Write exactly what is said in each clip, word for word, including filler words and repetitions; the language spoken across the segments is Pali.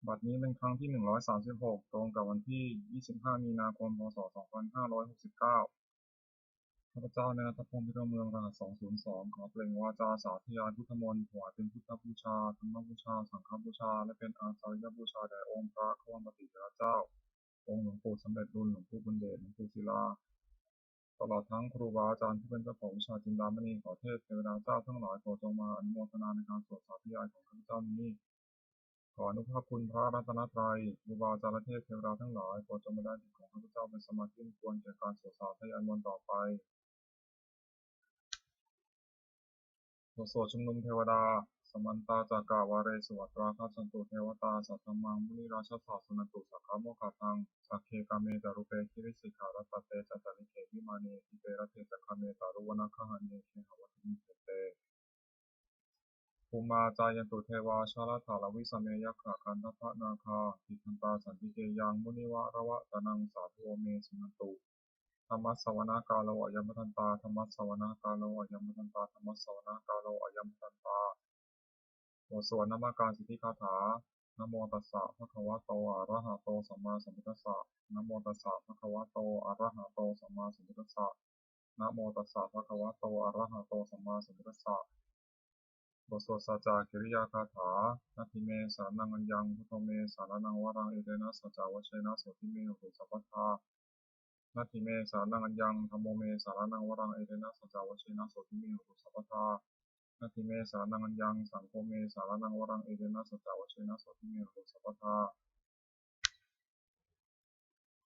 บัดนี้เป็นครั้งที่ หนึ่งร้อยสามสิบหก ตรงกับวันที่ ยี่สิบห้า มีนาคม พ.ศ. สองพันห้าร้อยหกสิบเก้า ข้าพเจ้า นายณัฐพงษ์ พิรมเมือง รหัส สองศูนย์สอง ขอเปล่งวาจาสาธยายพุทธมนต์ ถวายเป็นพุทธบูชา ธรรมบูชา สังฆบูชา และเป็นอาจาริยบูชาแด่องค์พระควัมปติเถระเจ้า องค์หลวงปู่สำเร็จลุน หลวงปู่บุญเดช หลวงปู่ศิลา ตลอดทั้งครูบาอาจารย์ผู้เป็นเจ้าของวิชาจินดามณี ขอเทพเทวดาเจ้าทั้งหลายโปรดจงมาอนุโมทนาในการสวดสาธยายของข้าพเจ้านี้ ขออนุภาพคุณพระรัตนตรัย ครูบาอาจารย์และเทพเทวดาทั้งหลาย โปรดจงบันดาลจิตของข้าพเจ้าเป็นสมาธิอันควรแก่การสวดสาธยายมนต์ต่อไป บทสวดชุมนุมเทวดา Samantā cakkavāḷesu atrāgacchantu devatā, saddhammaṃ munirājassa suṇantu saggamokkhadaṃ. Sagge kāme ca rūpe girisikharataṭe cantalikkhe vimāne, dīpe raṭṭhe ca gāme taruvanagahane gehavatthumhi khette, bhummā cāyantu devā jalathalavisame yakkhagandhabbanāgā, tiṭṭhantā santike yaṃ munivaravacanaṃ sādhavo me suṇantu. Dhammassavanakālo ayam bhadantā. Dhammassavanakālo ayam bhadantā. Dhammassavanakālo ayam bhadantā. บทสวดนมการสิทธิคาถา Namo tassa bhagavato arahato sammāsambuddhassa. Namo tassa bhagavato arahato sammāsambuddhassa. Namo tassa bhagavato arahato sammāsambuddhassa. บทสวดสัจจกิริยาคาถา Natthi me saraṇaṃ aññaṃ, buddho me saraṇaṃ varaṃ, etena saccavajjena sotthi me hotu sabbadā. Natthi me saraṇaṃ aññaṃ, dhammo me saraṇaṃ varaṃ, etena saccavajjena sotthi me hotu sabbadā. Natthi me saraṇaṃ aññaṃ, saṅgho me saraṇaṃ varaṃ, etena saccavajjena sotthi me hotu sabbadā.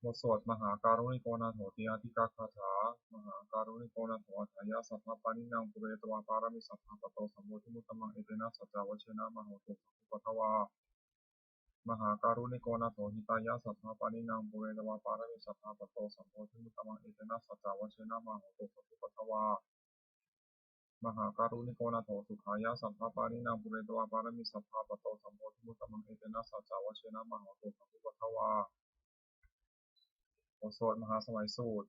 บทสวดมหาการุณิโกนาโถติอาทิกาคาถา Mahākāruṇiko nātho atthāya sabbapāṇinaṃ, pūretvā pāramī sabbā patto sambodhimuttamaṃ, etena saccavajjena mā hontu sabbupaddavā. Mahākāruṇiko nātho hitāya sabbapāṇinaṃ, pūretvā pāramī sabbā patto sambodhimuttamaṃ, etena saccavajjena mā hontu sabbupaddavā. Mahākāruṇiko nātho sukhāya sabbapāṇinaṃ, pūretvā pāramī sabbā patto sambodhimuttamaṃ, etena saccavajjena mā hontu sabbupaddavā. บทสวดมหาสมัยสูตร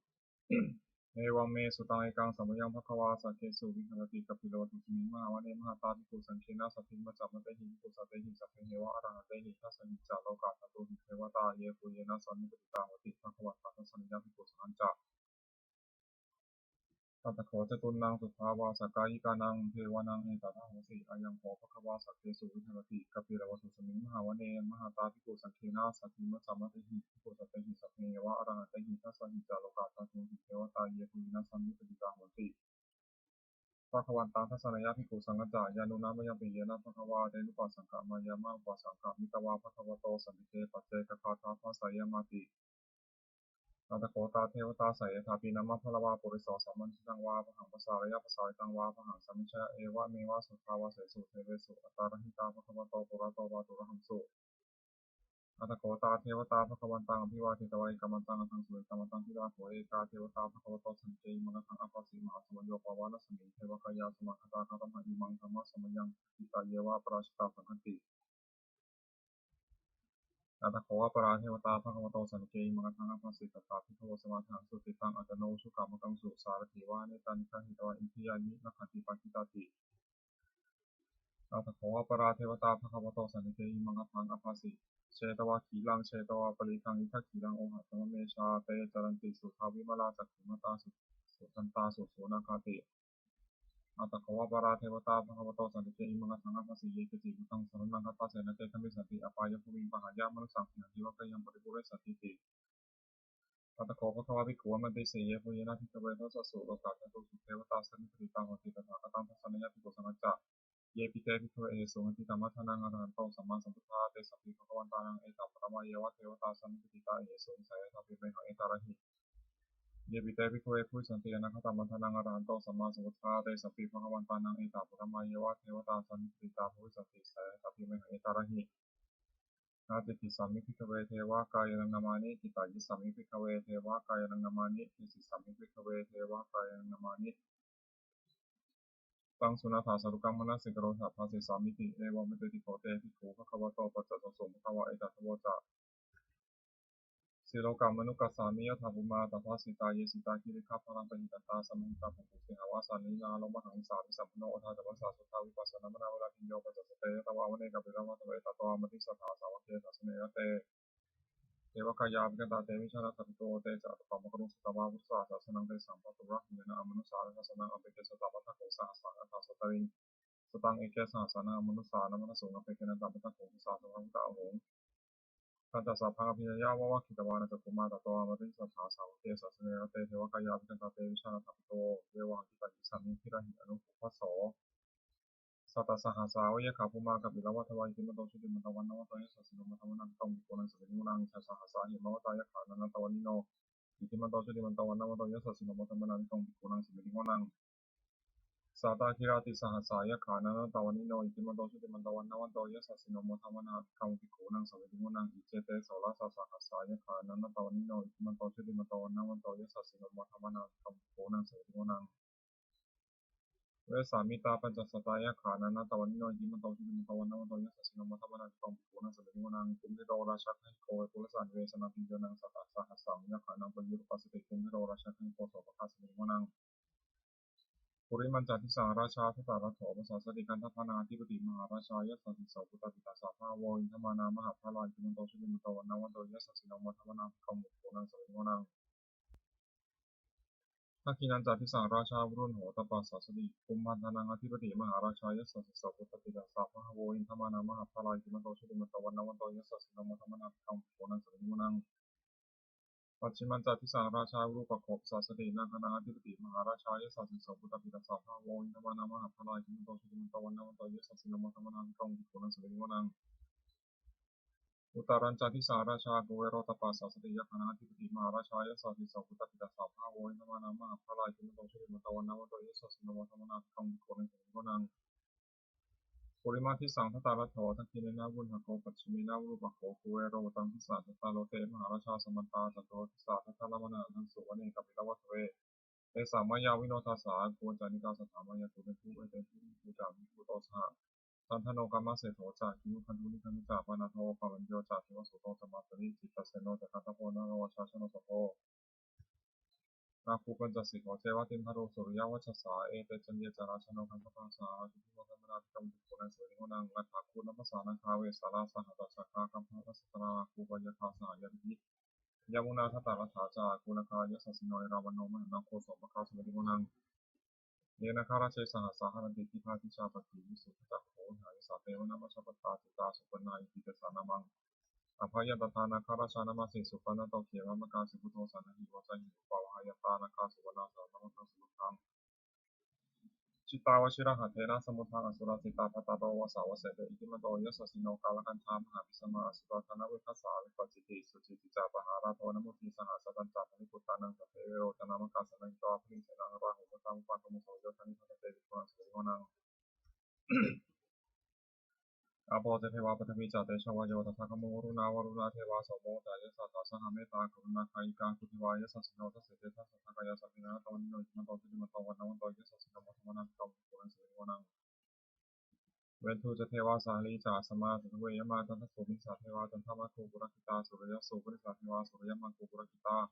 Evaṃ me sutaṃ. Ekaṃ samayaṃ bhagavā sakkesu viharati kapilavatthusmiṃ mahāvane mahatā bhikkhusaṅghena saddhiṃ pañcamattehi bhikkhusatehi sabbeheva arahantehi. Dasahi ca lokadhātūhi devatā yebhuyyena sannipatitā honti bhagavantaṃ dassanāya bhikkhusaṅghañca. Atha kho catunnaṃ suddhāvāsakāyikānaṃ devānaṃ etadahosi: Ayaṃ kho bhagavā sakkesu viharati kapilavatthusmiṃ mahāvane mahatā bhikkhusaṅghena saddhiṃ pañcamattehi bhikkhusatehi sabbeheva arahantehi. Dasahi ca lokadhātūhi devatā yebhuyyena sannipatitā honti bhagavantaṃ dassanāya bhikkhusaṅghañca. Yannūna mayampi yena bhagavā tenupasaṅkameyyāma, upasaṅkamitvā bhagavato santike paccekagāthā bhāseyyāmāti. Atha kho tā devatā seyyathāpi nāma balavā puriso sammiñjitaṃ vā bāhaṃ pasāreyya, pasāritaṃ vā bāhaṃ sammiñjeyya, evameva suddhāvāsesu devesu antarahitā bhagavato purato pāturahaṃsu. Atha kho tā devatā bhagavantaṃ abhivādetvā ekamantaṃ aṭṭhaṃsu. Ekamantaṃ ṭhitā kho ekā devatā bhagavato santike imaṃ gāthaṃ abhāsi: Mahāsamayo pavanasmiṃ, devakāyā samāgatā, āgatamha imaṃ dhammasamayaṃ, dakkhitāyeva aparājitasaṅghanti. Atha kho aparā devatā bhagavato santike imaṃ gāthaṃ abhāsi: Tatrā bhikkhavo samādahaṃsu, cittaṃ attano ujukamakaṃsu, sārathīva nettāni gahetvā, indriyāni rakkhanti paṇḍitāti. Atha kho aparā devatā bhagavato santike imaṃ gāthaṃ abhāsi: Chetvā khīlaṃ chetvā palighaṃ, indakhīlaṃ ohaccamanejā, te caranti suddhā vimalā, cakkhumatā sudantā susunāgāti. Atha kho aparā devatā bhagavato santike imaṃ gāthaṃ abhāsi: Ye keci buddhaṃ saraṇaṃ gatāse, na te gamissanti apāyabhūmiṃ, pahāya mānusaṃ dehaṃ, devakāyaṃ paripūressantīti. Atha kho bhagavā bhikkhū āmantesi: Yebhuyyena bhikkhave dasasu lokadhātūsu devatā sannipatitā honti tathāgataṃ dassanāya bhikkhusaṅghañca. Yepi te bhikkhave ahesuṃ atītamaddhānaṃ arahanto sammāsambuddhā, tesampi bhagavantānaṃ etaparamāyeva devatā sannipatitā ahesuṃ, seyyathāpi mayhaṃ etarahi. Yepi te bhikkhave bhavissanti anāgatamaddhānaṃ arahanto sammāsambuddhā, tesampi bhagavantānaṃ etaparamāyeva devatā sannipatitā bhavissanti, seyyathāpi mayhaṃ etarahi. Ācikkhissāmi bhikkhave devakāyānaṃ nāmāni, kittayissāmi bhikkhave devakāyānaṃ nāmāni, desissāmi bhikkhave devakāyānaṃ nāmāni. Taṃ suṇātha sādhukaṃ manasikarotha bhāsissāmīti. Evaṃ bhanteti kho te bhikkhū bhagavato paccassosuṃ. Bhagavā etadavoca: Silokamanukassāmi, yattha bhummā tadassitā. Ye sitā girigabbharaṃ, pahitattā samāhitā. Bhū bhū sīhāva sallīnā, lomahaṃsābhisambhuno. Odātamanasā suddhā, vippasannamanāvilā. Bhiyyo pañcasate ñatvā, vane kāpilavatthave. Tato āmantayi satthā, sāvake sāsane rate. Devakāyā abhikkantā, te vijānātha bhikkhavo. Te ca ātappamakaruṃ, sutvā buddhassa sāsanaṃ. Tesampāturahu ñāṇaṃ, amanussāna dassanaṃ. Appeke satamaddakkhuṃ, sahassaṃ atha sattariṃ. Sataṃ eke sahassānaṃ, amanussānamaddasuṃ. Appekenantamaddakkhuṃ, disā sabbā phuṭā ahuṃ. Tañca sabbaṃ abhiññāya, vavakkhitvāna cakkhumā. Tato āmantayi satthā, sāvake sāsane rate. Devakāyā abhikkantā, te vijānātha bhikkhavo. Ye vohaṃ kittayissāmi, girāhi anupubbaso. Sattasahassā va yakkhā, bhummā kāpilavatthavā. Iddhimanto jutimanto, vaṇṇavanto yasassino. Modamānā abhikkāmuṃ, bhikkhūnaṃ samitiṃ vanaṃ. Chasahassā hemavatā, yakkhā nānattavaṇṇino. Iddhimanto jutimanto, vaṇṇavanto yasassino. Modamānā abhikkāmuṃ, bhikkhūnaṃ samitiṃ vanaṃ. Sātāgirā tisahassā, yakkhā nānattavaṇṇino. Iddhimanto jutimanto, vaṇṇavanto yasassino. Modamānā abhikkāmuṃ, bhikkhūnaṃ samitiṃ vanaṃ. Iccete soḷasasahassā, yakkhā nānattavaṇṇino. Iddhimanto jutimanto, vaṇṇavanto yasassino. Modamānā abhikkāmuṃ, bhikkhūnaṃ samitiṃ vanaṃ. Vessāmittā pañcasatā, yakkhā nānattavaṇṇino. Iddhimanto jutimanto, vaṇṇavanto yasassino. Modamānā abhikkāmuṃ, bhikkhūnaṃ samitiṃ vanaṃ. Kumbhīro rājagahiko, vepullassa nivesanaṃ. Bhiyyo naṃ satasahassaṃ, yakkhānaṃ payirupāsati. Kumbhīro rājagahiko, sopāga samitiṃ vanaṃ. Purimañca disaṃ rājā, dhataraṭṭho pasāsati. Gandhabbānaṃ ādhipati, mahārājā yasassi so. Puttāpi tassa bahavo, indanāmā mahabbalā. Iddhimanto jutimanto, vaṇṇavanto yasassino. Modamānā abhikkāmuṃ, bhikkhūnaṃ samitiṃ vanaṃ. Dakkhiṇañca disaṃ rājā, virūḷho tappasāsati. Kumbhaṇḍānaṃ ādhipati, mahārājā yasassi so. Puttāpi tassa bahavo, indanāmā mahabbalā. Iddhimanto jutimanto, vaṇṇavanto yasassino. Modamānā abhikkāmuṃ, bhikkhūnaṃ samitiṃ vanaṃ. Pacchimañca disaṃ rājā, virūpakkho pasāsati. Nāgānaṃ ādhipati, mahārājā yasassi so. Puttāpi tassa bahavo, indanāmā mahabbalā. Iddhimanto jutimanto, vaṇṇavanto yasassino. Modamānā abhikkāmuṃ, bhikkhūnaṃ samitiṃ vanaṃ. Uttarañca disaṃ rājā, kuvero tappasāsati. Yakkhānaṃ ādhipati, mahārājā yasassi so. Puttāpi tassa bahavo, indanāmā mahabbalā. Iddhimanto jutimanto, vaṇṇavanto yasassino. Modamānā abhikkāmuṃ, bhikkhūnaṃ samitiṃ vanaṃ. Purimaṃ disaṃ dhataraṭṭho, dakkhiṇena virūḷhako. Pacchimena virūpakkho, kuvero uttaraṃ disaṃ. Cattāro te mahārājā, samantā caturo disā. Daddallamānā aṭṭhaṃsu, vane kāpilavatthave. Tesaṃ māyāvino dāsā, āgū vañcanikā saṭhā. Māyā kuṭeṇḍu veṭeṇḍu, viṭū ca viṭuṭo saha. Candano kāmaseṭṭho ca, kinnughaṇḍu nighaṇḍu ca. Panādo opamañño ca, devasūto ca mātali. Cittaseno ca gandhabbo, naḷo rājā janosabho. Āgū pañcasikho ceva, timbarū suriyavacchasā. Ete caññe ca rājāno, gandhabbā saha rājubhi. Modamānā abhikkāmuṃ, bhikkhūnaṃ samitiṃ vanaṃ. Athāgū nābhasā nāgā, vesālā sahatacchakā. Kambalassatarā āgū, pāyāgā saha ñātibhi. Yāmunā dhataraṭṭhā ca, āgū nāgā yasassino. Erāvaṇo mahānāgo, sopāga samitiṃ vanaṃ. Ye nāgarāje sahasā haranti, dibbā dijā pakkhi visuddhacakkhū. Vehāyasā te vanamajjhapattā, citrā supaṇṇā iti tesa nāmaṃ. Abhayantadā nāgarājānamāsi, supaṇṇato khemamakāsi buddho. Saṇhāhi vācāhi upavhayantā, nāgā supaṇṇā saraṇamakaṃsu buddhaṃ. Jitā vajirahatthena, samuddaṃ asurā sitā. Bhātaro vāsavassete, iddhimanto yasassino. Kālakañjā mahābhismā, asurā dānaveghasā. Vepacitti sucitti ca, pahārādo namucī saha. Satañca baliputtānaṃ, sabbe verocanāmakā. Sannayhitvā baliṃ senaṃ, rāhubhaddamupāgamuṃ. Samayodāni bhaddante, bhikkhūnaṃ samitiṃ vanaṃ. Āpo ca devā paṭhavī ca, tejo vāyo tadāgamuṃ. Varuṇā vāruṇā devā, somo ca yasasā saha. Mettākaruṇākāyikā āgū devā yasassino. Dasete dasadhā kāyā, sabbe nānattavaṇṇino. Iddhimanto jutimanto, vaṇṇavanto yasassino. Modamānā abhikkāmuṃ, bhikkhūnaṃ samitiṃ vanaṃ. Veṇḍū ca devā sahalī ca, asamā ca duve yamā. Candassūpanisā devā, candamāgū purakkhitā. Suriyassūpanisā devā, suriyamāgū purakkhitā.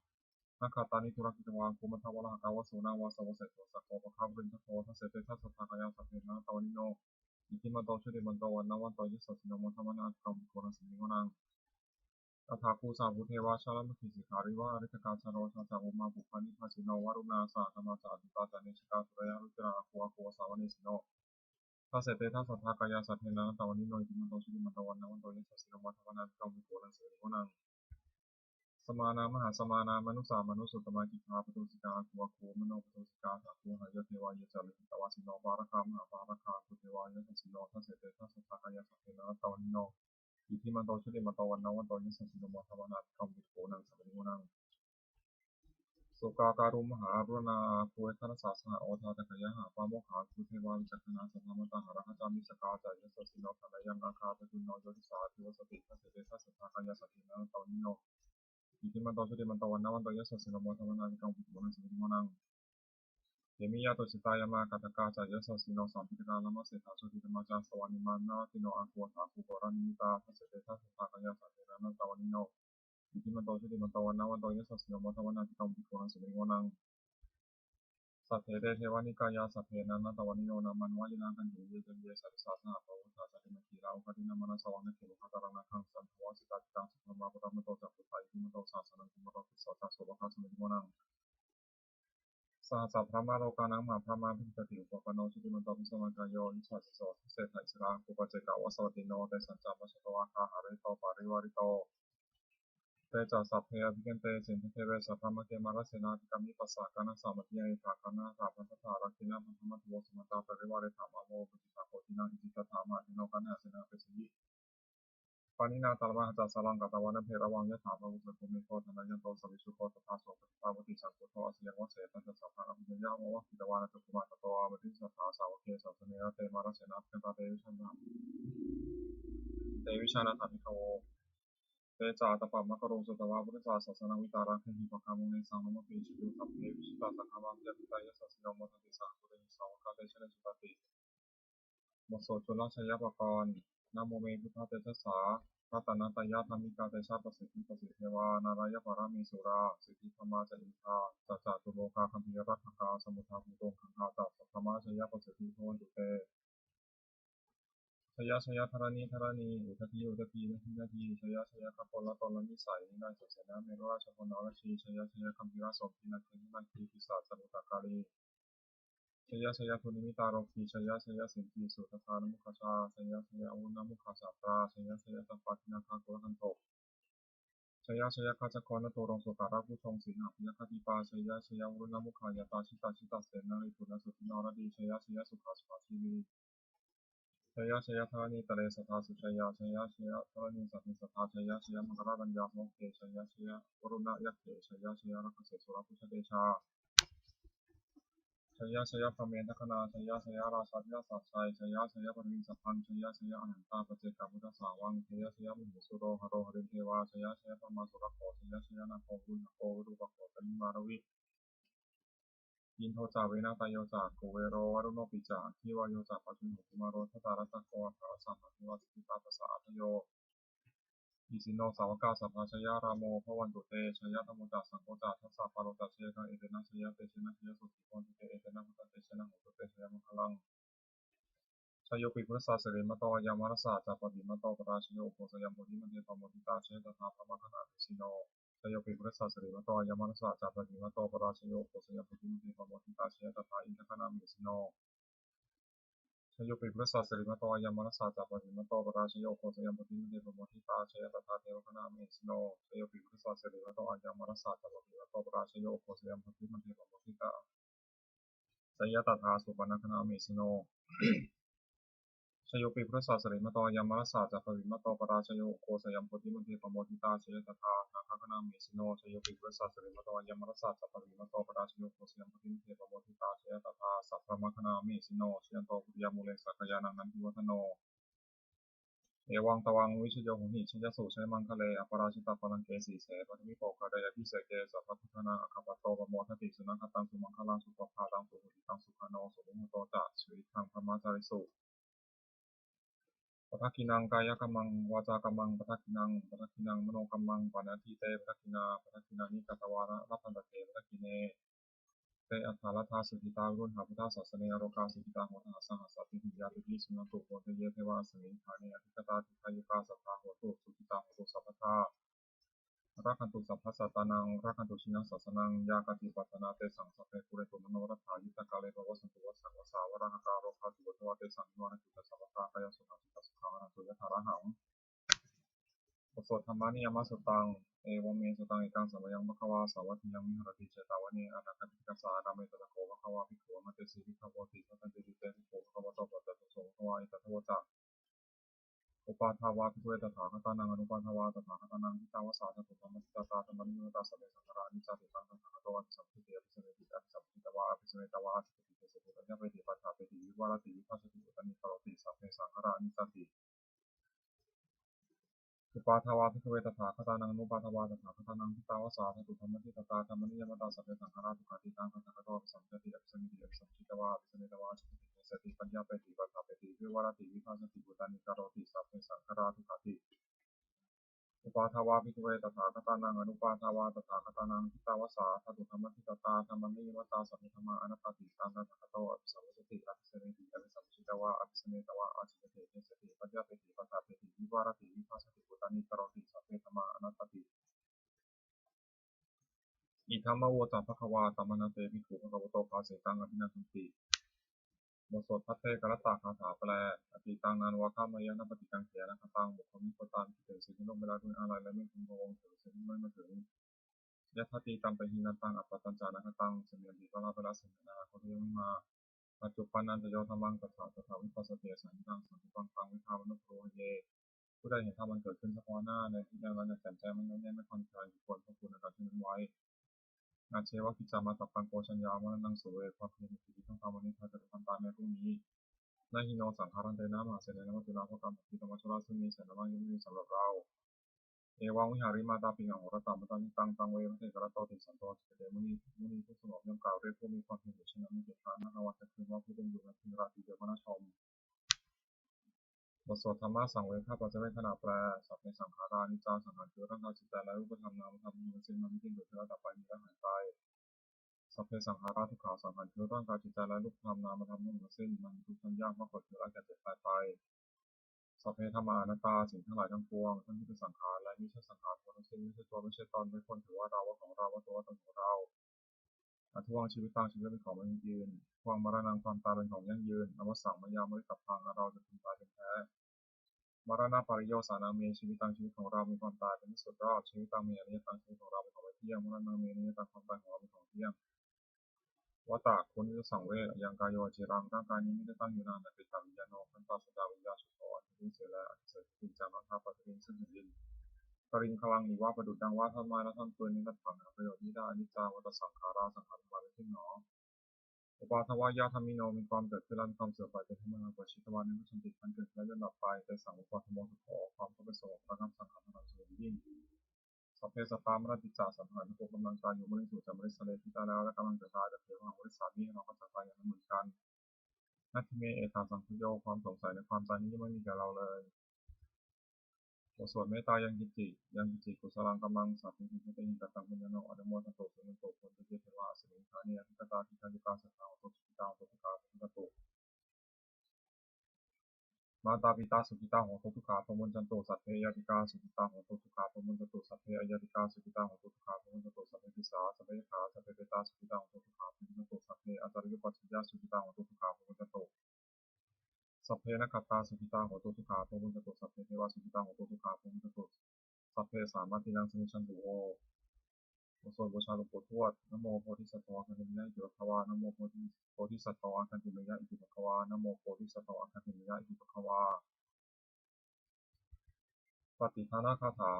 Nakkhattāni purakkhitvā, āgū mandavalāhakā. Vasūnaṃ vāsavassete, sakko pāga purindado. Dasete dasadhā kāyā, sabbe nānattavaṇṇino. Iddhimanto jutimanto, vaṇṇavanto yasassino. Modamānā abhikkāmuṃ, bhikkhūnaṃ samitiṃ vanaṃ. Athāgū sahabhū devā, jalamaggisikhāriva. Ariṭṭhakā ca rojā ca, ummāpupphanibhāsino. Varuṇā sahadhammā ca, accutā ca anejakā. Sūleyyarucirā āgū, āgū vāsavanesino. Dasete dasadhā kāyā, sabbe nānattavaṇṇino. Iddhimanto jutimanto, vaṇṇavanto yasassino. Modamānā abhikkāmuṃ, bhikkhūnaṃ samitiṃ vanaṃ. Samānā mahāsamānā, mānusā mānusuttamā. Khiḍḍāpadūsikā āgū, āgū manopadūsikā. Athāgū harayo devā, ye ca lohitavāsino. Pāragā mahāpāragā, āgū devā yasassino. Dasete dasadhā kāyā, sabbe nānattavaṇṇino. Iddhimanto jutimanto, vaṇṇavanto yasassino. Modamānā abhikkāmuṃ, bhikkhūnaṃ samitiṃ vanaṃ. Sukkā karumhā aruṇā, āgū veghanasā saha. Odātagayhā pāmokkhā, āgū devā vicakkhaṇā. Sadāmattā hāragajā, missakā ca yasassino. Thanayaṃ āga ca tuṇṇo, yo disā abhivassati. Dasete dasadhā kāyā, sabbe nānattavaṇṇino. Iddhimanto jutimanto, vaṇṇavanto yasassino. Modamānā abhikkāmuṃ, bhikkhūnaṃ samitiṃ vanaṃ. Khemiyā tusitā yāmā, kaṭṭhakā ca yasassino. Lāmaseṭṭhā jotināmā ca, āsavā nirmānaratino. Āgū athāgū paranimmitā, dasete dasadhā kāyā, sabbe nānattavaṇṇino. iddhimanto jutimanto vaṇṇavanto yasassino modā muninā āgatamha bhikkhūnaṃ samitiṃ vanaṃ. Sabbe te devanikāyā sabbe nānattavaṇṇino nāmanvayena gaṇhāhi ye caññe sadisā saha bhāgavato jātimakkhilaṃ oghatiṇṇamanāsavaṃ dakkhemoghataraṃ nāgaṃ sahadhammā samāhitā. Cittasubbe brahmā paramatto ca puttā iddhimato saha sanaṅkumāro tisso ca sopāga samitiṃ vanaṃ. Sahassabrahmalokānaṃ mahābrahmābhitiṭṭhati upapanno jutimanto bhismākāyo yasassi so dasettha issarā āgū paccekavasavattino tesañca majjhato āgā hārito parivārito. Te ca sabbe abhikkante sinde deve sabrahmake mārasenā abhikkāmi passa kaṇhassa mandiyaṃ ekaghnaṭṭhabbatattha rakkheṇa bandhamatthu vo samantā parivāretha mā vo muñcittha koci naṃ. Icchitattha mahāseno kaṇhasenaṃ apesayi pāṇinā talamāhacca saraṃ katvāna bheravaṃ. Yathā pāvussako megho thanayanto savijjuko tadā so paccudāvatti saṅkuddho asayaṃvase. Tañca sabbaṃ abhiññāya vavakkhitvāna cakkhumā tato āmantayi satthā sāvake sāsane rate. Mārasenā abhikkantā te vijānātha te vijānātha bhikkhavo. Te ca ātappamakaruṃ sutvā buddhassa sāsanaṃ vītarāgehi pakkāmuṃ nesaṃ lomampi iñjayuṃ. Sabbe vijitasaṅgāmā bhayātītā yasassino modanti saha bhūtehi sāvakā te janesutāti. บทสวดจุลชัยปกรณ์ Namo me buddhatejasā ratanattayadhammikā tejapasiddhi pasīdevā nārāyaparamesurā siddhibrahmā ca indā ca catulokā gambhīrakkhakā samuddā bhūtuṅgaṅgā ca sabrahmajayapasiddhi bhavantu te. Jaya jaya dharaṇi dharaṇī udadhi udadhī nadi nadī jaya jaya gabbharatonlanisai nirayasena merurājabalanarajī jaya jaya gambhīrasombhī nāgendanāgī pisāccaruṇakārī jaya jaya dunnimittarogī jaya jaya siddhisundaddhānamukkhajā jaya jaya varuṇṇamukhasātrā jaya jaya sabbadhināgakulagantho jaya jaya gajjagonnaturaṅga sukarabhujaṅga sīhabyagghadīpā jaya jaya varuṇṇamukhayātrā jita jita senārī puna suddhi naradī jaya jaya sukhā sukhā jīvī jaya jaya dharaṇītale sadā sujayā jaya jaya dharaṇīsānti sadā jaya jaya maṅkararājaññā bhavagge jaya jaya varuṇṇayakkhe jaya jaya rakkhase surabhujatejā jaya jaya brahmendagaṇā jaya jaya rājādhirājasājjai jaya jaya paṭhaviṃ sabbaṃ jaya jaya arahantā paccekabuddhasāvaṃ jaya jaya mahesuro haro harindevā jaya jaya brahmā surakkho jaya jaya nāgo viruḷhako virūpakkho candimā ravi indo ca venateyyo ca kuvero varuṇopi ca aggi vāyo ca pājuṇho kumāro dhataraṭṭhako aṭṭhārasa mahādevā siddhitāpasa-ādayo isino sāvakā sabbā jayarāmo bhavantu te. Jayadhammo ca saṅgho ca dasapālo ca jayakaṃ etena jayatejena jayasotthī bhavantu te. Etena buddhatejena hotu te jayamaṅgalaṃ. Jayopi buddhassa sirīmato ayaṃ mārassa ca pāpimato parājayo ugghosayuṃ bodhimaṇḍe pamoditā jaya tadā brahmagaṇā mahesino. Jayopi buddhassa sirīmato ayaṃ mārassa ca pāpimato parājayo ugghosayuṃ bodhimaṇḍe pamoditā jaya tadā indagaṇā mahesino. Jayopi buddhassa sirīmato ayaṃ mārassa ca pāpimato parājayo ugghosayuṃ bodhimaṇḍe pamoditā jaya tadā devagaṇā mahesino. Jayopi buddhassa sirīmato ayaṃ mārassa ca pāpimato parājayo ugghosayuṃ bodhimaṇḍe pamoditā jaya tadā supaṇṇagaṇā mahesino. Jayopi buddhassa sirīmato ayaṃ mārassa ca pāpimato parājayo ugghosayuṃ bodhimaṇḍe pamoditā jaya tadā nāgagaṇā mahesino. Jayopi buddhassa sirīmato ayaṃ mārassa ca pāpimato parājayo ugghosayuṃ bodhimaṇḍe pamoditā jaya tadā sabrahmagaṇā mahesino. Jayanto bodhiyā mūle sakyānaṃ nandivaḍḍhano evaṃ tvaṃ vijayo hohi jayassu jayamaṅgale aparājitapallaṅke sīse paṭhavipokkhare abhiseke sabbabuddhānaṃ aggappatto pamodati. Sunakkhattaṃ sumaṅgalaṃ supabhātaṃ suhuṭṭhitaṃ sukhaṇo sumuhutto ca suyiṭṭhaṃ brahmacārisu padakkhiṇaṃ kāyakammaṃ vācākammaṃ padakkhiṇaṃ padakkhiṇaṃ manokammaṃ paṇidhī te padakkhiṇā padakkhiṇāni katvāna labhantatthe padakkhiṇe. Te atthaladdhā sukhitā viruḷhā buddhasāsane arogā sukhitā hotha saha sabbehi ñātibhi. Suṇantu bhonto ye devā asmiṃ ṭhāne adhigatā dīghāyukā sadā hontu sukhitā hontu sabbadā. Rakkhantu sabbasattānaṃ rakkhantu jinasāsanaṃ yā kāci patthanā tesaṃ sabbe pūrentu manorathā yuttakāle pavassantu vassaṃ vassā valāhakā rogā cupaddavā tesaṃ nivārentu ca sabbadā kāyasukhaṃ cittasukhaṃ arahantu yathārahaṃ. บทสวด Dhammaniyāmasuttaṃ. Evaṃ me sutaṃ ekaṃ samayaṃ bhagavā sāvatthiyaṃ viharati jetavane anāthapiṇḍikassa ārāme. Tatra kho bhagavā bhikkhū āmantesi bhikkhavoti. Bhadanteti te bhikkhū bhagavato paccassosuṃ. Bhagavā etadavoca. Uppādā vā bhikkhave tathāgatānaṃ anuppādā vā tathāgatānaṃ ṭhitāva sā dhātu dhammaṭṭhitatā dhammaniyāmatā sabbe saṅkhārā aniccāti. Taṃ tathāgato abhisambujjhati abhisameti abhisambujjhitvā abhisametvā ācikkhati deseti paññapeti paṭṭhapeti vivarati vibhajati uttānīkaroti sabbe saṅkhārā aniccāti. Uppādā vā bhikkhave tathāgatānaṃ anuppādā vā tathāgatānaṃ ṭhitāva sā dhātu dhammaṭṭhitatā dhammaniyāmatā sabbe saṅkhārā dukkhāti. Taṃ tathāgato abhisambujjhati abhisameti abhisambujjhitvā abhisametvā ācikkhati deseti paññapeti paṭṭhapeti vivarati vibhajati uttānīkaroti sabbe saṅkhārā dukkhāti. Uppādā vā bhikkhave tathāgatānaṃ anuppādā vā tathāgatānaṃ, ṭhitā va sā dhātu dhammaṭṭhitatā dhammaṃ niyamattā, sabbe dhammā anattāti. Taṃ tathāgato abhisambujjhati abhisameti, abhisambujjhitvā abhisametvā ācikkhati deseti paññapeti paṭṭhapeti vivarati vibhajati uttānīkaroti, sabbe dhammā anattāti. Idamavoca bhagavā. Samaṇā te bhikkhū bhagavato bhāsitaṃ abhinandunti. บทสวดภัทเทกรัตตคาถาแปล Atītaṃ nānvāgameyya nappaṭikaṅkhe, anāgataṃ mokkhaṃ nibboṭāmi. คิดถึงสิ่งที่ล่วงไปแล้วด้วยอาลัย และไม่พึงพะวงถึงสิ่งที่ไม่มาถึง Yadatītaṃ pahīnantaṃ appattañca anāgataṃ, สัมปะทิฏฐิ เวลาไปแล้ว สิ่งนั้นอนาคตยังไม่มา Paccuppannañca yo dhammaṃ tattha tattha vipassati, asaṃhiraṃ saṅkuppaṃ taṃ viddhā manubrūhaye. ผู้ใดเห็นธรรมอันเกิดขึ้นเฉพาะหน้าในที่นั้นๆ อย่างแจ่มแจ้ง ไม่ง่อนแง่น ไม่คลอนแคลน ควรควบคุมอาการเช่นนั้นไว้ Ajjeva kiccamātappaṃ ko jaññā maraṇaṃ suve, ความเพียรเป็นกิจที่ต้องทำวันนี้ คล้ายกับจะต้องตายแม้พรุ่งนี้ Na hi no saṅgarantena mahāsenena maccunā bhogaṃ, ปฏิบัติธรรมะธุระซึ่งมีเสนามาก ย่อมไม่มีสำหรับเรา Evaṃ vihārimātāpiṃ ahorattamatanditaṃ, taṃ ve bhaddekarattoti santo ācikkhate muni. มุนีผู้สงบย่อมกล่าวเรียกผู้มีความเพียรอยู่เช่นนั้น ไม่เกียจคร้าน นับรางวัลจากคืนว่าผู้เป็นอยู่นั้นเพียงราตรีเดียวก็น่าชม บทสวดธรรมสังเวคปัจจเวกขณาแปล Sabbe saṅkhārā aniccā, สังขารคือร่างกายจิตใจและรูปธรรมนามธรรมทั้งสิ้น มันไม่เที่ยง เกิดขึ้นแล้วดับไป มีแล้วหายไป Sabbe saṅkhārā dukkhā, สังขารคือร่างกายจิตใจและรูปธรรมนามธรรมทั้งสิ้น มันเป็นทุกข์ทนยาก เพราะเกิดขึ้นแล้วแก่เจ็บตายไป Sabbe dhammā anattā, สิ่งทั้งหลายทั้งปวง ทั้งที่เป็นสังขารและมิใช่สังขารทั้งสิ้น ไม่ใช่ตัวไม่ใช่ตน ไม่ควรถือว่าเรา ว่าของเรา ว่าตัวว่าตนของเรา Addhuvaṃ jīvitaṃ, ชีวิตเป็นของไม่ยั่งยืน Addhuvaṃ maraṇaṃ, ความตายเป็นของยั่งยืน Avassaṃ mayā maritabbaṃ, อันเราจะพึงตายเป็นแท้ Maraṇapariyosānaṃ me jīvitaṃ, ชีวิตของเรามีความตายเป็นที่สุดรอบ Jīvitaṃ me aniyataṃ, ชีวิตของเราเป็นของไม่เที่ยง Maraṇaṃ me niyataṃ, ความตายของเราเป็นของเที่ยง Vata ควรที่จะสังเวช Ayaṃ kāyo aciraṃ, ร่างกายนี้ไม่ได้ตั้งอยู่นาน Apetaṃ vijāno hantā, สัญญาวิญญาณ Chuḍḍho อันเป็นที่เสียแล้ว Adhisessati จะมรณภาพ Paṭhaviṃ ซึ่งแผ่นดิน Kaliṅgaraṃ iva ประดุจดังว่าท่อนไม้และท่อนฟืน Niratthaṃ หาประโยชน์มิได้ Aniccā vata saṅkhārā, สังขารทั้งหลายไม่เที่ยงหนอ Uppādavayadhammino มีความเกิดขึ้นและมีความเสื่อมไปเป็นธรรมดา Uppajjitvā nirujjhanti อันเกิดขึ้นแล้วย่อมดับไป Tesaṃ vūpasamo sukho ความเข้าไปสงบระงับสังขารทั้งหลายสงบยิ่ง Sabbe sattā maranti ca สัตว์ทั้งหลายทั้งปวงกำลังตายอยู่ Mariṃsu ca marissare ที่ตายแล้วและกำลังจะตาย Tathevāhaṃ marissāmi เราก็จะตายอย่างนั้นเหมือนกัน Natthi me ettha saṃsayo ความสงสัยในความตายนี้ย่อมไม่มีแก่เราเลย บทสวดเมตตา Yaṅkiñci, yaṅkiñci kusalaṃ kammaṃ sabbehi katehi kataṃ puññaṃ no anumodantu suṇantu bhonto ye devā asmiṃ ṭhāne adhigatā dīghāyukā sadā hontu sukhitā hontu sukhā bhavantu. Mātāpitā sukhitā hontu sukhā bhavantu. Sabbe ñātikā sukhitā hontu sukhā bhavantu. Sabbe aññātikā sukhitā hontu sukhā bhavantu. Sabbe pisā sabbe yakkha sabbe petā sukhitā hontu sukhā bhavantu. Sabbe ācariyupajjhāyā sukhitā hontu sukhā bhavantu. Sabbe nakkhattā sukhitā hontu sukhā bhavantu. Sabbe devā sukhitā hontu sukhā bhavantu. Sabbasampattīnaṃ samijjhantu vo. บทสวดบูชาหลวงปู่ทวด Namo bodhisatto āgantimāya iti bhagavā. Namo bodhisatto āgantimāya iti bhagavā. Namo bodhisatto āgantimāya iti bhagavā. Pattidānagāthā.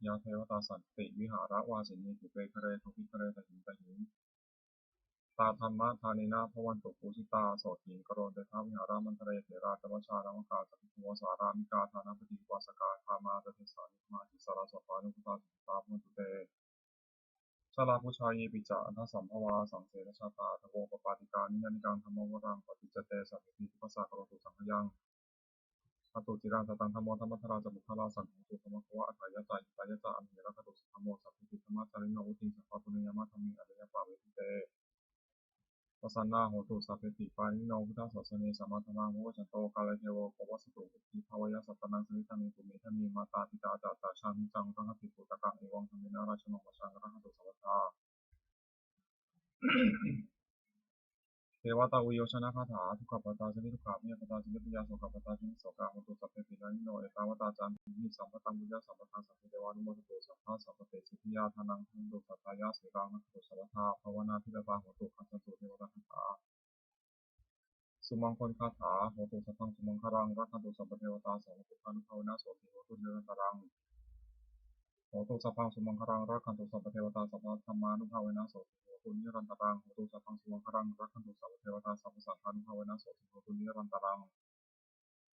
Yā devatā santi vihāravāsinī, thūpe ghare bodhighare tahiṃ tahiṃ, tā dhammadānena bhavantu pūjitā, sotthiṃ karontedha vihāramaṇḍale. Therā ca majjhā navakā ca bhikkhavo, sārāmikā dānapatī upāsakā, gāmā ca desā nigamā ca issarā, sappāṇabhūtā sukhitā bhavantu te. Jalābujā yepi ca aṇḍasambhavā, saṃsedajātā athavopapātikā, niyyānikaṃ dhammavaraṃ paṭicca te, sabbepi dukkhassa karontu saṅkhayaṃ. Ṭhātu ciraṃ sataṃ dhammo, dhammaddharā ca puggalā, saṅgho hotu samaggo va, atthāya ca hitāya ca. Amhe rakkhatu saddhammo, sabbepi dhammacārino, vuḍḍhiṃ sampāpuṇeyyāma, dhamme ariyappavedite. Pasannā hontu sabbepi pāṇino buddhasāsane, sammā dhammaṃ pavecchanto kāle devo pavassatu, vuḍḍhibhāvāya sattānaṃ samiddhaṃ netu medaniṃ. Mātā pitā ca atrajaṃ niccaṃ rakkhanti puttakaṃ, evaṃ dhammena rājāno pajaṃ rakkhaṃ bandhāya sabbadhā. Devatāuyyojanagāthā. Dukkhappattā ca niddukkhā, bhayappattā ca nibbhayā, sokappattā ca nissokā, hontu sabbepi pāṇino. Ettāvatā ca amhehi sambhataṃ puññasampadaṃ, sabbe devānumodantu sabbasampattisiddhiyā. Dānaṃ dadantu saddhāya, sīlaṃ rakkhantu sabbadā, bhāvanābhiratā hontu, gacchantu devatāgatā. Sumaṅgalagāthā. Hotu sabbaṃ sumaṅgalaṃ, rakkhantu sabbadevatā, sabbabuddhānubhāvena sotthī hontu nirantaraṃ. Hotu sabbaṃ sumaṅgalaṃ, rakkhantu sabbadevatā, sabbadhammānubhāvena sotthī hontu nirantaraṃ. Hotu sabbaṃ sumaṅgalaṃ, rakkhantu sabbadevatā, sabbasaṅghānubhāvena sotthī hontu nirantaraṃ.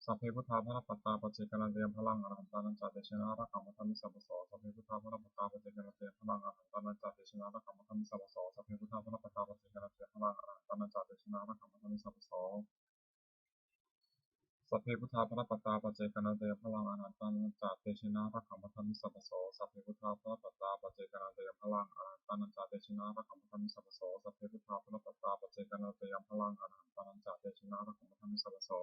Sabbe buddhā balappattā, paccekānañca yaṃ balaṃ, arahantānañca tejena, rakkhaṃ bandhāmi sabbaso. Sabbe buddhā balappattā, paccekānañca yaṃ balaṃ, arahantānañca tejena, rakkhaṃ bandhāmi sabbaso. Sabbe buddhā balappattā, paccekānañca yaṃ balaṃ, arahantānañca tejena, rakkhaṃ bandhāmi sabbaso. Sabbe buddhā balappattā paccekānañca yaṃ balaṃ arahantānañca tejena rakkhaṃ bandhāmi sabbaso. Sabbe buddhā balappattā paccekānañca yaṃ balaṃ arahantānañca tejena rakkhaṃ bandhāmi sabbaso. Sabbe buddhā balappattā paccekānañca yaṃ balaṃ arahantānañca tejena rakkhaṃ bandhāmi sabbaso.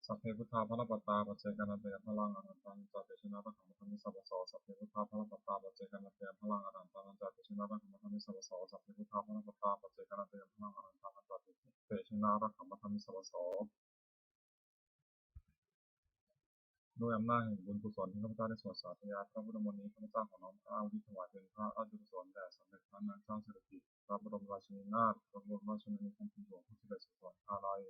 Sabbe buddhā balappattā paccekānañca yaṃ balaṃ arahantānañca tejena rakkhaṃ bandhāmi sabbaso. Sabbe buddhā balappattā paccekānañca yaṃ balaṃ arahantānañca tejena rakkhaṃ bandhāmi sabbaso. Sabbe buddhā balappattā paccekānañca yaṃ balaṃ arahantānañca tejena rakkhaṃ bandhāmi sabbaso. ด้วยอำนาจแห่งบุญกุศลที่ข้าพเจ้าได้สวดสาธยายพระพุทธมนต์นี้ ข้าพเจ้าขอน้อมเกล้าอุทิศถวายเป็นพระราชกุศลแด่สมเด็จพระนางเจ้าสิริกิติ์ พระบรมราชินีนาถ พระบรมราชชนนีพันปีหลวง ผู้เสด็จสู่สวรรคาลัย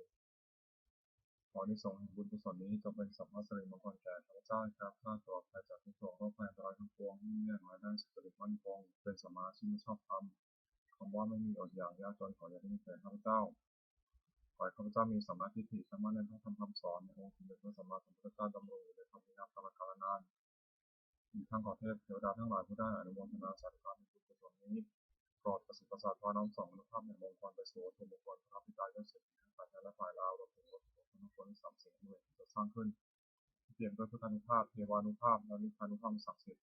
ขออานิสงส์แห่งบุญกุศลนี้จงเป็นสัพพสิริมงคลแก่ข้าพเจ้า ให้ข้าพเจ้าปลอดภัยจากทุกข์โศกโรคภัยอันตรายทั้งปวง ให้มีอย่างน้อยได้สุจริตมั่นคง เป็นสัมมาอาชีพชอบธรรม คำว่าไม่มีอดอยากยากจนขออย่าได้มีแก่ข้าพเจ้า ขอให้ข้าพเจ้ามีสัมมาทิฏฐิตั้งมั่นในพระธรรมคำสอน ในองค์สมเด็จพระสัมมาสัมพุทธเจ้า ดำรงอยู่ในพรหมวิหารตลอดกาลนาน อีกทั้งขอเทพเทวดาทั้งหลายผู้ได้อนุโมทนาสาธุการในบุญกุศลนี้ โปรดประสิทธิ์ประสาทพาน้อมส่งอานุภาพแห่งมงคลไปสู่วัตถุมงคลพระบิดายอดเศรษฐีทั้งฝ่ายไทยและฝ่ายลาว รวมถึงวัตถุมงคลทั้งปวงทั้งสามสิ่งอำนวยผลสร้างขึ้น ที่เปี่ยมด้วยพุทธานุภาพ เทวานุภาพ และนิพพานุภาพศักดิ์สิทธิ์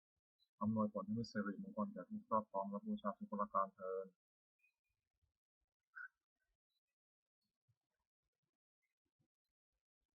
อำนวยผลให้มีสิริมงคลแก่ผู้ครอบครองและบูชาทุกประการเทอญ